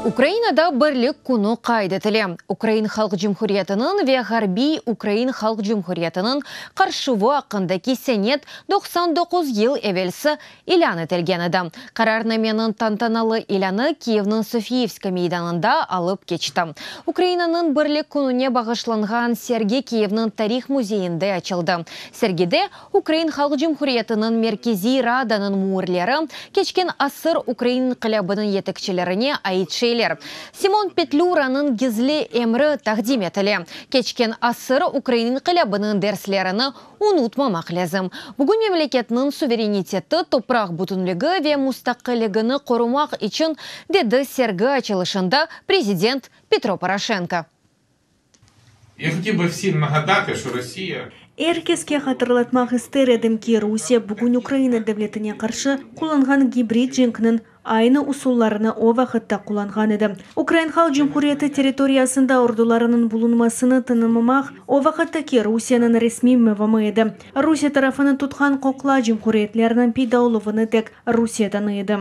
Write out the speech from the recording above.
Ukrainada Birlik künü qayd etile. Ukrain Halq Cumhuriyetiniñ ve Ğarbiy Ukrain Halq Cumhuriyetiniñ qarşuvı aqqındaki senet 99 yıl evelsi ilân etilgen edi. Qararnameniñ tantanalı ilânı Kiyevniñ Sofiyevska meydanında alıp keçti. Ukrainanıñ Birlik kününe bağışlanğan sergi Kiyevniñ tarih müzeyinde açıldı. Sergide Ukrain Halq Cumhuriyetiniñ Merkeziy Radanıñ müürleri, keçken asır ukrain inqilâbınıñ yetekçilerine ait şeyler, Simon Petlüranıñ gizli emri taqdim etile. Keçken asır ukrain inqilâbınıñ derslerini unutmamaq lâzim. Bugün memleketniñ suvereniteti, topraq bütünligi ve mustaqilligini qorumaq içün, dedi sergi açılışında prezident Petro Poroşenko. Ya hotiv bi vsim nagadati, şo Rossiya. Er keske hatırlatmaq ister edim ki, Rusiye bugün Ukraina devletine qarşı qullanğan gibrid cenkniñ aynı usullarını o vaqıt da qullanğan edi. Ukrain Halq Cumhuriyeti territoriyasında ordularınıñ bulunmasını tanımamaq o vaqıttaki Rusiyeniñ resmiy mevamı edi. Rusiye tarafını tutqan qoqla cumhuriyetlerniñ peyda oluvını tek Rusiye tanıy edi.